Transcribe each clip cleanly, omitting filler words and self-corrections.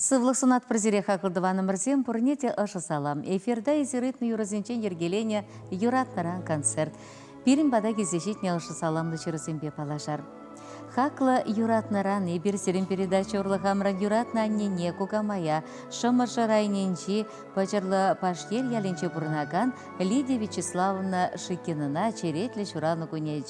Сывлӑх сунатпӑр сире, хаклӑ тӑванӑмӑрсем, пурне те ӑшӑ салам. Эфирта эсир ыйтнӑ юрӑсенчен йӗркеленӗ Юратнӑран концерт. Пирӗн пата килсе ҫитнӗ ӑшӑ саламлӑ ҫырусемпе паллашар. Хаклӑ юратнӑран эпир сирӗн передача урлӑ хамӑрӑн юратнӑ аннене, кукамая, Шӑмӑршӑ районӗнчи Пӑчӑрлӑ Пашьел ялӗнче пурӑнакан Лидия Вячеславовна Шикинӑна черетлӗ ҫуралнӑ кунӗ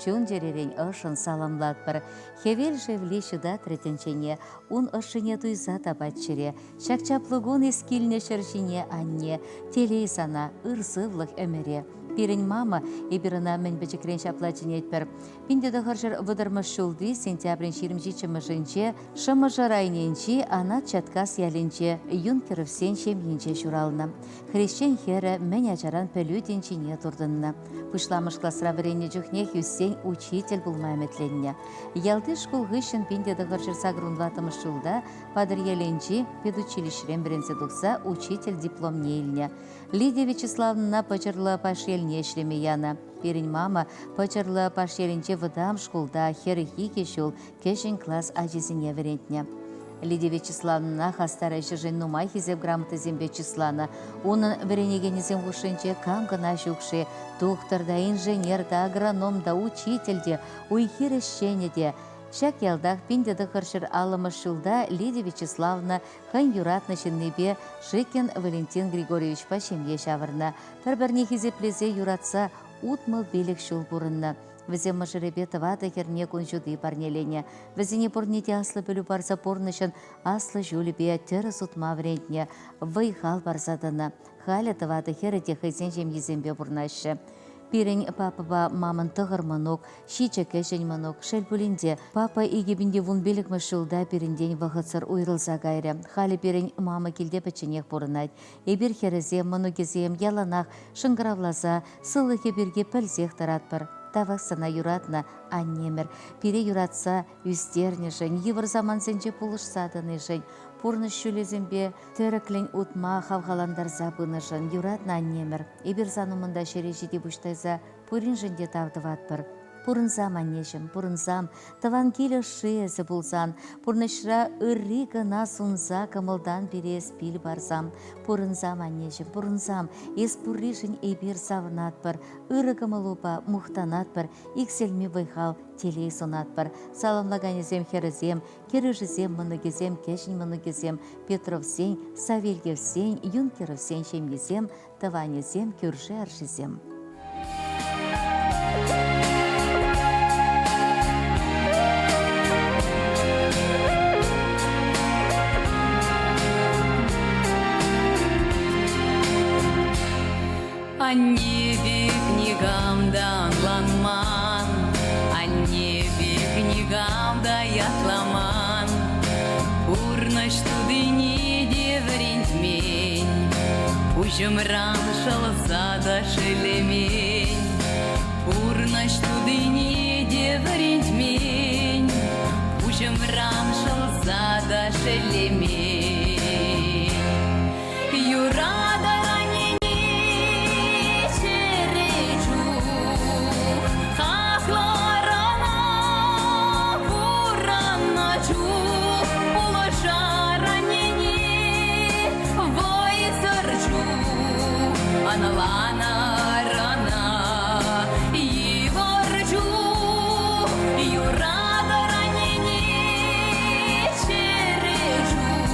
чун-чӗререн ӑшшӑн саламлатпӑр. Хӗвел шевли ҫутатрӗ тӗнчене, ун ӑшшине туйса тапать чӗре. Ҫак чаплӑ кун эс килнӗ ҫӗр ҫине, анне, телей сана, ыр сывлӑх ӗмӗре. Пирӗн мама, эпир ӑна мӗн пӗчӗкрен ҫапла чӗнетпӗр. 1930 ҫулти сентябрӗн 27-мӗшӗнче Шӑмӑршӑ районӗнчи Анат Чаткас ялӗнче Юнкеровсен ҫемйинче ҫуралнӑ. Хресчен хӗрӗ мӗн ачаран пӗлӳ тӗнчине туртӑннӑ. Пуҫламӑш класра вӗреннӗ чухнех ӳссен учитель пулма ӗмӗтленнӗ. Ялти шкул хыҫҫӑн 1984 ҫулта Патӑрьелӗнчи педучилищӗрен вӗренсе тухса учитель дипломне илнӗ. Лидия Вячеславовнӑна Пӑчӑрлӑ Пашьелне ӗҫлеме янӑ. Пирӗн мама Пӑчӑрлӑ Пашьелӗнчи вӑтам шкулта 42 ҫул кӗҫӗн класс ачисене вӗрентнӗ. Лидия Вячеславовнӑна хастар ӗҫӗшӗн нумай хисеп грамотисемпе чысланӑ. Унӑн вӗренекенӗсем хушшинче кам кӑна ҫук-ши? Тухтӑр та, инженер та, агроном та, учитель те, уй-хир ӗҫченӗ те. Ҫак ялтах 1950 ҫулта Лидия Вячеславовна хӑйӗн юратнӑ ҫыннипе Шикин Валентин Григорьевичпа ҫемье ҫавӑрнӑ. Пӗр-пӗрне хисеплесе юратса 65 ҫул пурӑннӑ. Вӗсем мӑшӑрӗпе тӑватӑ хӗрне кун ҫути парнеленӗ. Вӗсене пурне те аслӑ пӗлӳ парса пурнӑҫӑн аслӑ ҫулӗпе тӗрӗс утма вӗрентнӗ, вӑй-хал парса тӑнӑ. Халӗ тӑватӑ хӗрӗ те хӑйсен ҫемйисемпе пурӑнаҫҫӗ. Пирӗн папӑпа мамӑн тӑхӑр мӑнук, ҫичӗ кӗҫӗн мӑнук. Шел пулин те, папа 2015 ҫулта пирӗнтен вӑхӑтсӑр уйрӑлса кайрӗ. Халӗ пирӗн мама килте пӗчченех пурӑнать. Эпир хӗрӗсем, мӑнукӗсем яланах шӑнкӑравласа сывлӑхӗ пирки пӗлсех тӑратпӑр. Тавах сана юратнӑ, аннемӗр, пире юратса ӳстернӗшӗн, йывӑр самантсенче пулӑшса тӑнишӗн, пурнӑҫ ҫулӗсемпе тӗрӗклӗн утма хавхалантарса пынӑшӑн юратнӑ аннемӗр. Эпир сан умӑнта ҫӗре ҫити пуҫ тайса пуриншӗн те тав тӑватпӑр. Пурӑнсам, аннеҫӗм, пурӑнсам, тӑван кил ӑшши эсӗ пулсан, пурнӑҫра ырри кӑна сунса кӑмӑлтан пире эс пил парсам. Пурӑнсам, аннеҫӗм, пурӑнсам, эс пурришӗн эпир савӑнатпӑр, ырӑ кӑмӑлупа мухтанатпӑр, иксӗлми вӑй-хал, телей сунатпӑр. Саламлаканӗсем хӗрӗсем, кӗрӳшӗсем, мӑнукӗсем, кӗҫӗн мӑнукӗсем, Петровсен, Савельевсен, Юнкеровсен ҫемйисем, тӑванӗсем, кӳрши-аршисем. Анне пек никам та ӑнланман, анне пек никам та ятламан, пурнӑҫ тутине те вӗрентмен, пуҫӑмран шӑлса та шеллемен. Пурнӑҫ тутине те вӗрентмен, пуҫӑмран шӑлса та шеллемен. Юратӑр аннене чӗре чух, хаклӑр ӑна пурӑннӑ чух, пулӑшар аннене вӑйсӑр чух, ӑнланӑр ӑна йывӑр чух, юратӑр аннене чӗре чух.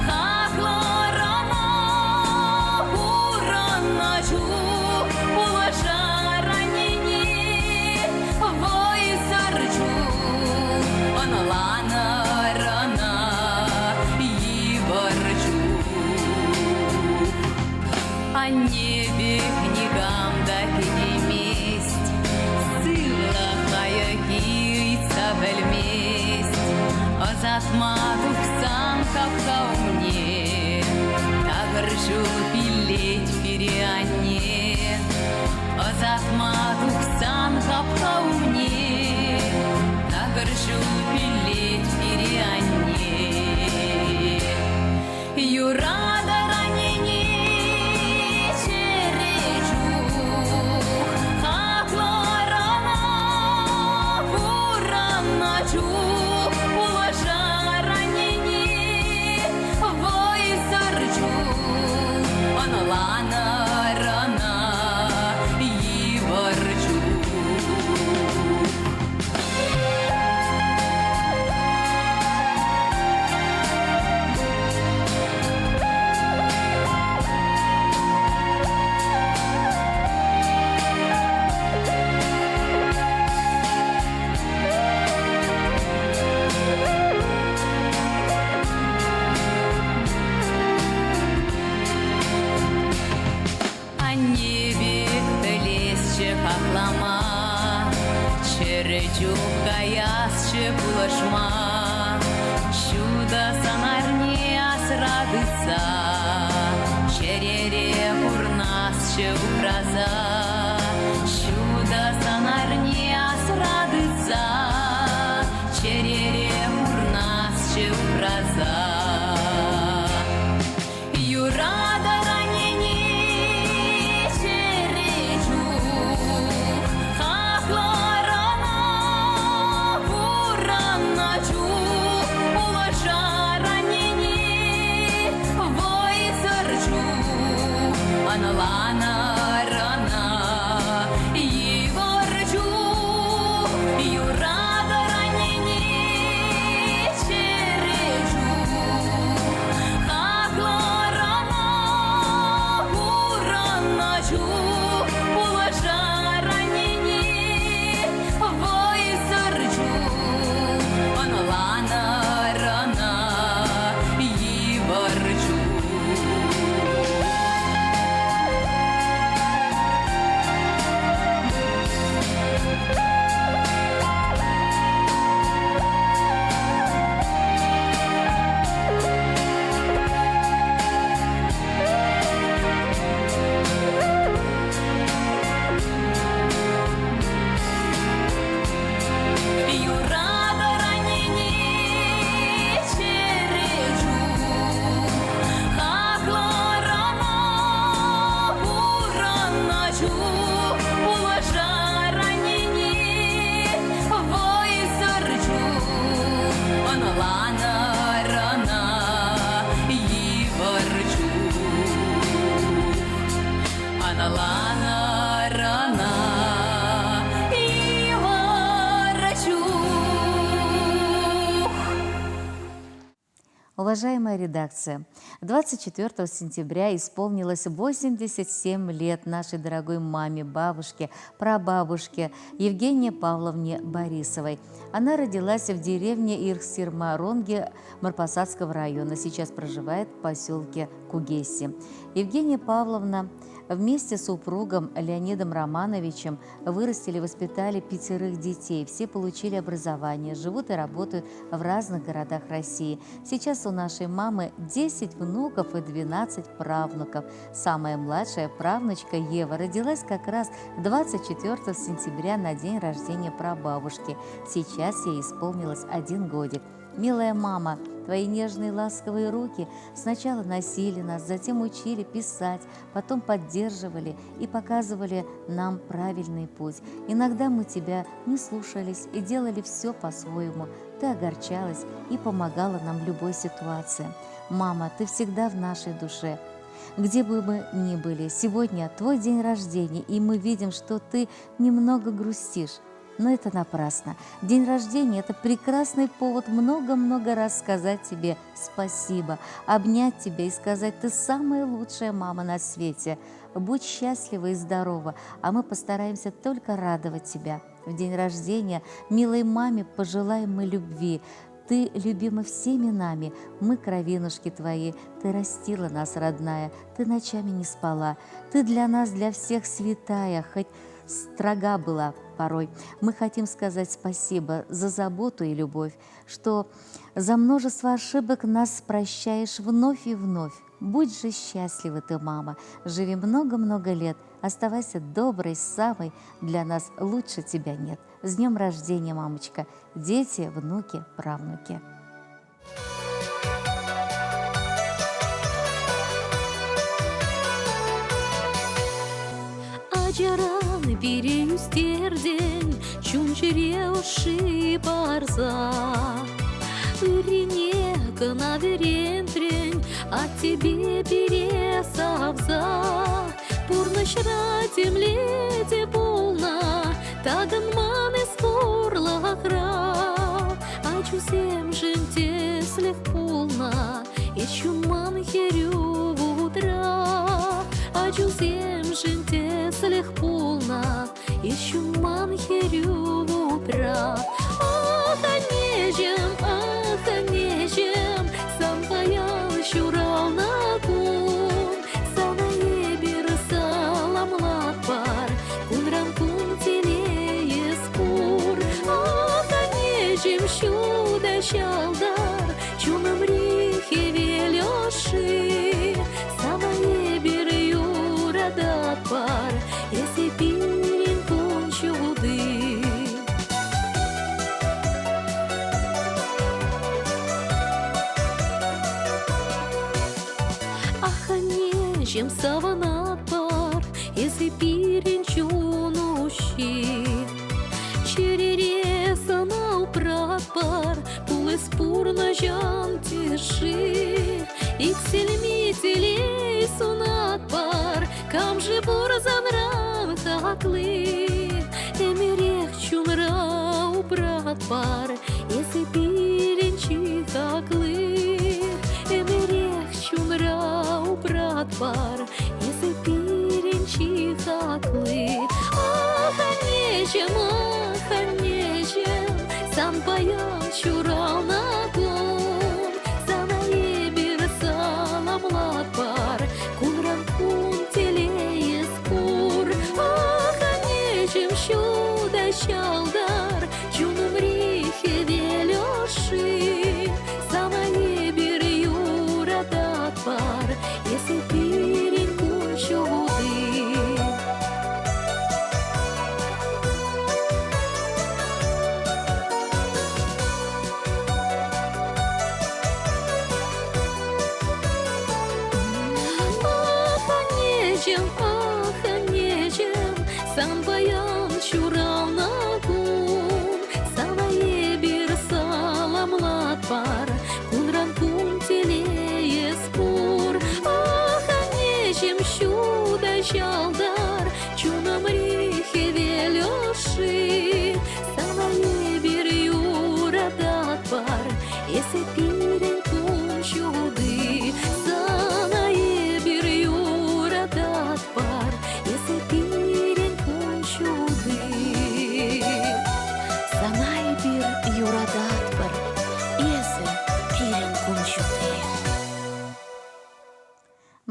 Хаклӑ ӑна пурӑннӑ чух, пулӑшар аннене вӑйсӑр чух, ӑнланӑр ӑна йывӑр чух. Анне пек никам та кӗтеймест, сывлӑх лайӑххи ыйтса пӗлмест. Ӑсатма тухсан хапха умне такӑр ҫул пиллет пире анне. Ӑсатма тухсан хапха умне такӑр ҫул пиллет пире анне. Юратӑр аннене чӗре чух, хаклӑр ӑна пурӑннӑ чух, пулӑшар аннене. чух каясчӗ пулӑшма. Ҫутӑ сӑнарне асра тытса, чӗрере пурнасчӗ упраса. Ҫутӑ сӑнарне асра тытса, чӗрере пурнасчӗ упраса. Юратӑр аннене чӗре чух, хаклӑр ӑна пурӑннӑ чух, пулӑшар аннене вӑйсӑр чух, ӑнланӑр ӑна йывӑр чух, юратӑр аннене чӗре чух, хаклӑр ӑна пурӑннӑ чух, пулӑшар аннене вӑйсӑр чух, ӑнланӑр ӑна йывӑр чух. Юратӑр аннене чӗре чух, хаклӑр ӑна пурӑннӑ чух, пулӑшар аннене вӑйсӑр чух, ӑнланӑр ӑна йывӑр чух. Ӑнланӑр ӑна йывӑр чух. Уважаемая редакция, 24 сентября исполнилось 87 лет нашей дорогой маме, бабушке, прабабушке Евгении Павловне Борисовой. Она родилась в деревне Ирхсирмаронге Марпасадского района, сейчас проживает в поселке Кугеси. Евгения Павловна вместе с супругом Леонидом Романовичем вырастили и воспитали 5 детей. Все получили образование, живут и работают в разных городах России. Сейчас у нашей мамы 10 внуков и 12 правнуков. Самая младшая правнучка Ева родилась как раз 24 сентября на день рождения прабабушки. Сейчас ей исполнилось 1 годик. Милая мама, твои нежные ласковые руки сначала носили нас, затем учили писать, потом поддерживали и показывали нам правильный путь. Иногда мы тебя не слушались и делали все по-своему. Ты огорчалась и помогала нам в любой ситуации. Мама, ты всегда в нашей душе. Где бы мы ни были, сегодня твой день рождения, и мы видим, что ты немного грустишь. Но это напрасно. День рождения – это прекрасный повод много-много раз сказать тебе спасибо, обнять тебя и сказать: ты самая лучшая мама на свете. Будь счастлива и здорова, а мы постараемся только радовать тебя. В день рождения милой маме пожелаем мы любви. Ты любима всеми нами, мы кровинушки твои, ты растила нас, родная, ты ночами не спала, ты для нас, для всех святая, хоть строга была порой. Мы хотим сказать спасибо за заботу и любовь, что за множество ошибок нас прощаешь вновь и вновь. Будь же счастлива ты, мама, живи много-много лет, оставайся доброй, самой, для нас лучше тебя нет. С днем рождения, мамочка, дети, внуки, правнуки. Ачаран пире ӳстертӗн, чун-чӗре ӑшши парса. Ыррине кӑна вӗрентрӗн, аттепе пире савса. Пурнӑҫра темле те пулнӑ, такӑнман эс пурлӑхра. Ачусемшӗн тӗслӗх пулнӑ, эс ҫунман хӗрӳ вутра. Ачусемшӗн тӗслӗх пулнӑ, эс ҫунман хӗрӳ вутра. Ах, аннеҫӗм, ах, аннеҫӗм, сан паян ҫуралнӑ кун. Сана эпир саламлатпӑр, кунран кун телейӗс пур. Аннеҫӗм, савӑнатпӑр, эсӗ пирӗн чун уҫҫи. Чӗрере сана упратпӑр, пулас пурнӑҫӑн тӗшши. Иксӗлми телей сунатпӑр, кам-ши пур санран хакли? Ӗмӗрех чунра упратпӑр, эсӗ пирӗн чи хакли. Ӗмӗрех чунра упратпӑр, эсӗ пирӗн чи хакли. Ах, аннеҫӗм, ах, аннеҫӗм, сан паян ҫуралнӑ кун. Сана эпир саламлатпӑр, кунран кун телейӗс пур. Ах, аннеҫӗм, ҫутӑ ҫӑлтӑр, чунӑмри хӗвел ӑшши. Сана эпир юрататпӑр, эсӗ пирӗн кун ҫути. Ах, аннеҫӗм, ах, аннеҫӗм, сан паян ҫуралнӑ кун. Сана эпир саламлатпӑр, кунран кун телейӗс пур. Ах, аннеҫӗм, ҫутӑ ҫӑлтӑр, чунӑмри хӗвел ӑшши. Сана эпир юрататпӑр, эсӗ пирӗн кун ҫути. Сана эпир юрататпӑр, эсӗ пирӗн кун ҫути. Сана эпир юрататпӑр, эсӗ пирӗн кун ҫути.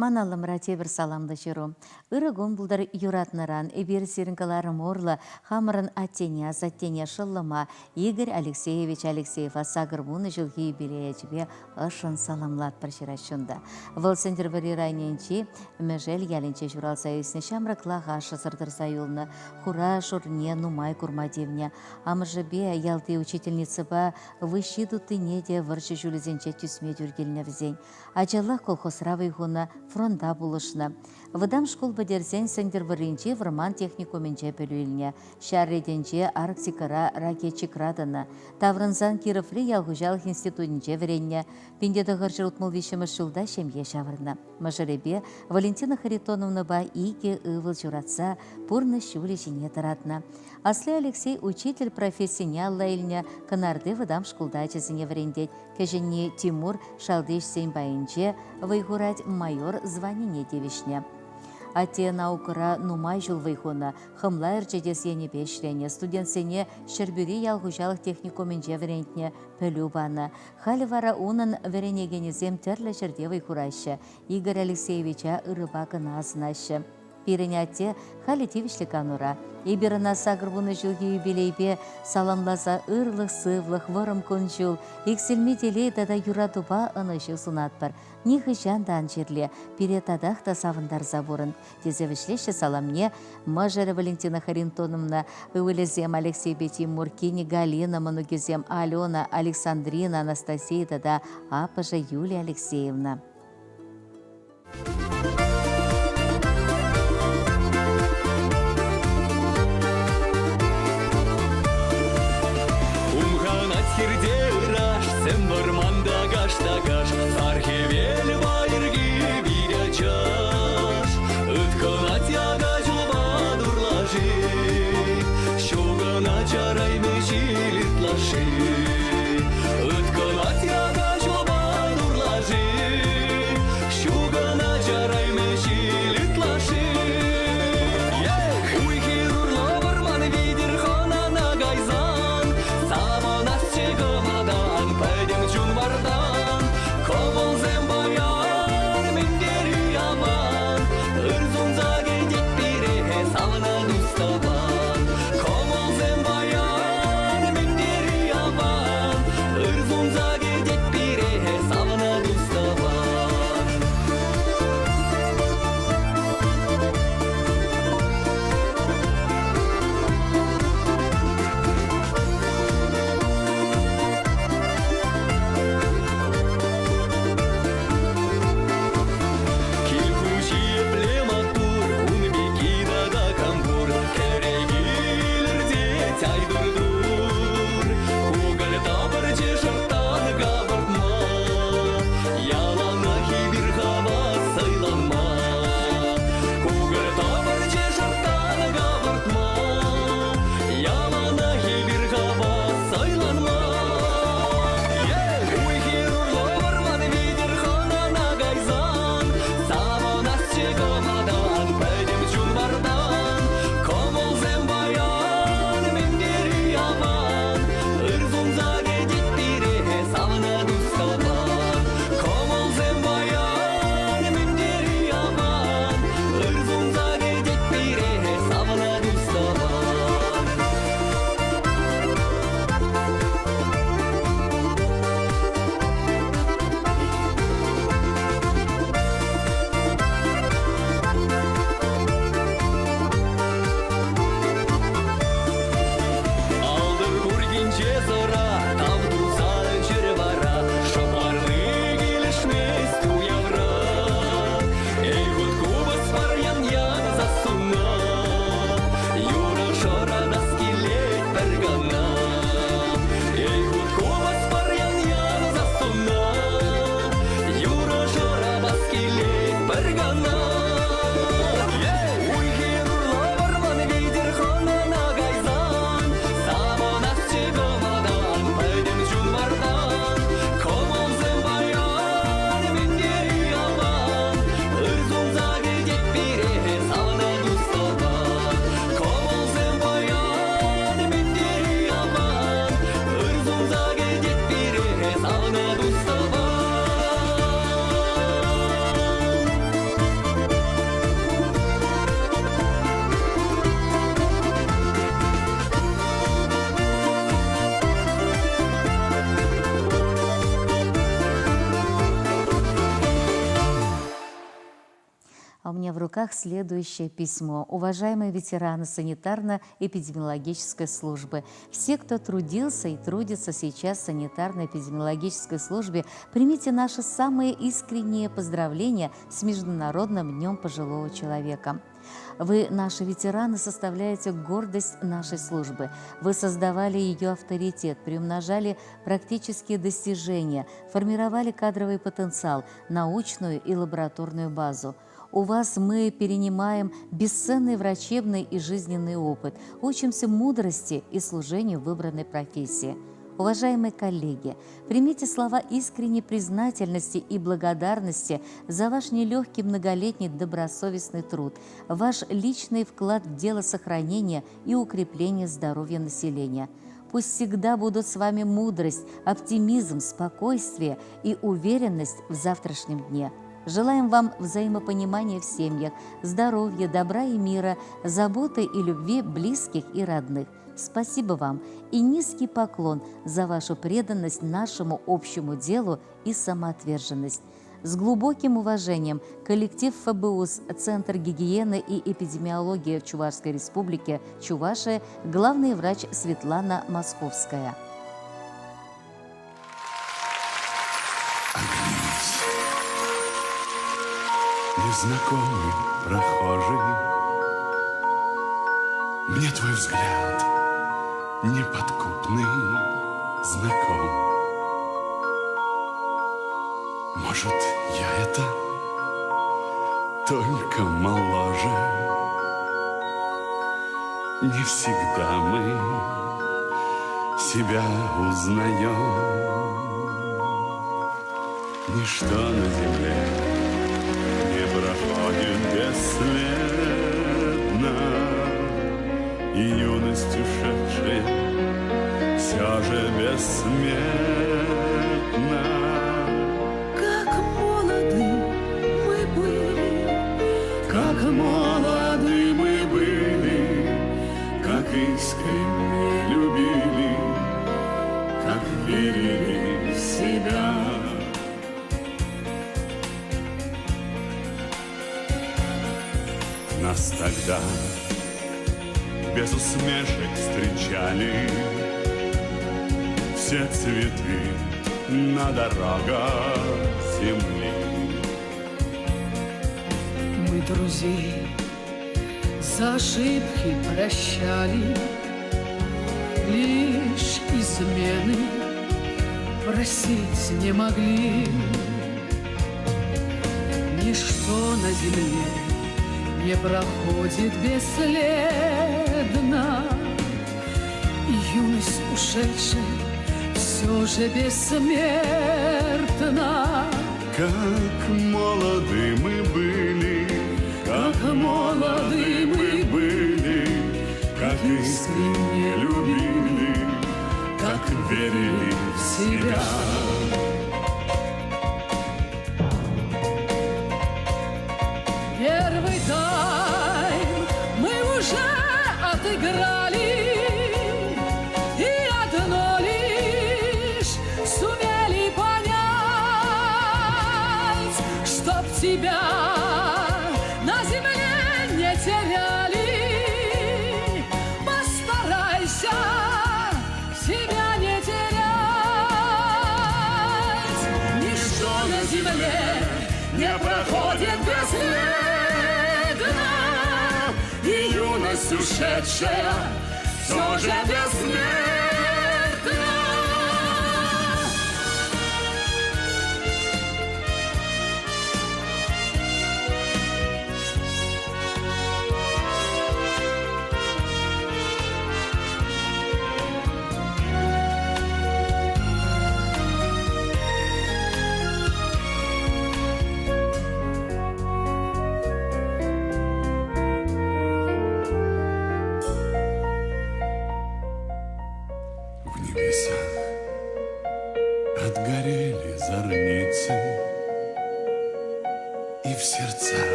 Ман аллӑмра тепӗр саламлӑ ҫыру. Ырӑ кун пултӑр юратнӑран эпир сирӗн кӑларӑм урлӑ хамӑрӑн аттене, асаттене, шӑллӑма Игорь Алексеевич Алексеева 80 ҫулхи юбилей ячӗпе ӑшшӑн саламлатпӑр ҫыраҫҫӗ унта. Вӑл Сӗнтӗрвӑрри районӗнчи Мӗшел ялӗнче ҫуралса ӳснӗ ҫамрӑклах ашшӗсӗр тӑрса юлнӑ, хура-шурне нумай курма тивнӗ. Амӑшӗпе ялти учительницӑпа выҫҫи туттине те вӑрҫӑ ҫулӗсенче тӳсме тӳр килнӗ вӗсен. Ачаллах колхозра вӑй хунӑ, фронта пулӑшнӑ. Вӑтам шкул пӗтерсен Сӗнтӗрвӑрринчи вӑрман техникумӗнче пӗлӳ илнӗ. Ҫар ретӗнче Арктикӑра ракетчикра тӑнӑ. Таврӑнсан Кироври ял хуҫалӑх институтӗнче вӗреннӗ. 1963 ҫулта ҫемье ҫавӑрнӑ. Мӑшӑрӗпе Валентина Харитоновнӑпа икӗ ывӑл ҫуратса пурнӑҫ ҫулӗ ҫине тӑратнӑ. Асли Алексей учитель профессине алла илнӗ, Кӑнарти вӑтам шкулта ачасене вӗрентет. Кӗҫӗнни Тимур шалти ӗҫсен пайӗнче вӑй хурать, майор званине тивӗҫнӗ. Атте наукӑра нумай ҫул вӑй хунӑ, хӑмла ӗрчетес енӗпе ӗҫленӗ, студентсене Ҫӗрпӳри ял хуҫалӑх техникумӗнче вӗрентнӗ, пӗлӳ панӑ. Халӗ вара унӑн вӗренекенӗсем тӗрлӗ ҫӗрте вӑй хураҫҫӗ, Игорь Алексеевича ырӑпа кӑна асӑнаҫҫӗ. Пирӗн атте халӗ тивӗҫлӗ канура. Эпир ӑна 80 ҫулхи юбилейпе саламласа ырлӑх-сывлӑх, вӑрӑм кун-ҫул, иксӗлми телей тата юратупа ӑнӑҫу сунатпӑр. Нихӑҫан та ан чирле, пире татах та савӑнтарса пурӑн, тесе вӗҫлеҫҫӗ саламне мӑшӑрӗ Валентина Харитоновна, ывӑлӗсем Алексейпе Тимур, кинӗ Галина, мӑнукӗсем Алена, Александрина, Анастасия тата аппӑшӗ Юлия Алексеевна. Хумханать хирте ыраш, сӗм вӑрманта каш та каш, сар хӗвел пайӑрки пит ачаш. Ыткӑнать яка ҫулпа турлаши, ҫу кӑна чарайми ҫил ытлашши. Ыткӑнать яка ҫулпа турлаши. А у меня в руках следующее письмо. Уважаемые ветераны санитарно-эпидемиологической службы, все, кто трудился и трудится сейчас в санитарно-эпидемиологической службе, примите наши самые искренние поздравления с Международным днем пожилого человека. Вы, наши ветераны, составляете гордость нашей службы. Вы создавали ее авторитет, приумножали практические достижения, формировали кадровый потенциал, научную и лабораторную базу. У вас мы перенимаем бесценный врачебный и жизненный опыт, учимся мудрости и служению выбранной профессии. Уважаемые коллеги, примите слова искренней признательности и благодарности за ваш нелегкий многолетний добросовестный труд, ваш личный вклад в дело сохранения и укрепления здоровья населения. Пусть всегда будут с вами мудрость, оптимизм, спокойствие и уверенность в завтрашнем дне. Желаем вам взаимопонимания в семьях, здоровья, добра и мира, заботы и любви близких и родных. Спасибо вам и низкий поклон за вашу преданность нашему общему делу и самоотверженность. С глубоким уважением коллектив ФБУС Центр гигиены и эпидемиологии в Чувашской Республике Чувашия, главный врач Светлана Московская. Оглянись. Незнакомый прохожий, Мне твой взгляд неподкупный знаком. Может, я это только моложе? Не всегда мы себя узнаем. Ничто на земле не проходит бесследно, И юность ушедшая все же бессмертна. Как молоды мы были, как молоды мы были, как искренне любили, как верили в себя. Нас тогда без усмешек встречали все цветы на дорогах земли. Мы друзей за ошибки прощали, Лишь измены просить не могли. Ничто на земле не проходит бесследно, И юность ушедшая все же бессмертна. Как молоды мы были, как молоды мы были, как искренне любили, как верили в себя. Первый тайм мы уже отыграли, и одно лишь сумели понять, чтоб тебя на земле не теряли. Постарайся себя не терять. Ничто на земле не проходит бесследно, И юность ушедшая все же бессмертна. В небесах отгорели зорницы, И в сердцах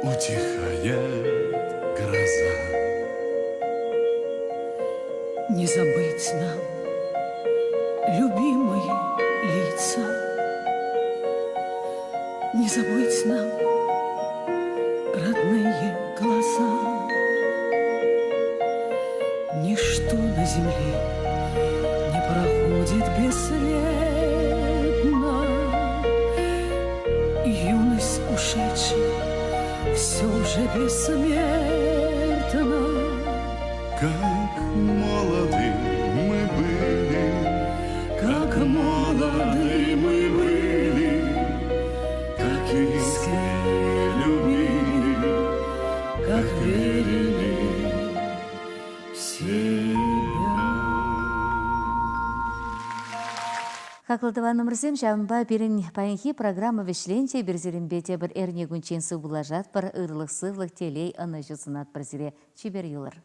утихает гроза. Не забыть нам любимые лица, Не забыть нам Ничто на земле не проходит бесследно. Юность ушедшая все же бессмертна. Как молоды мы были, Как молоды мы были, как искренне любили, как верили в себя. Хаклӑ тӑванӑмӑрсем, ҫавӑнпа пирӗн паянхи программа вӗҫленчӗ. Эпир сирӗнпе тепӗр эрне кунччен сывпуллашатпӑр. Ырлӑх-сывлӑх, телей, ӑнӑҫу сунатпӑр сире. Чипер юлӑр.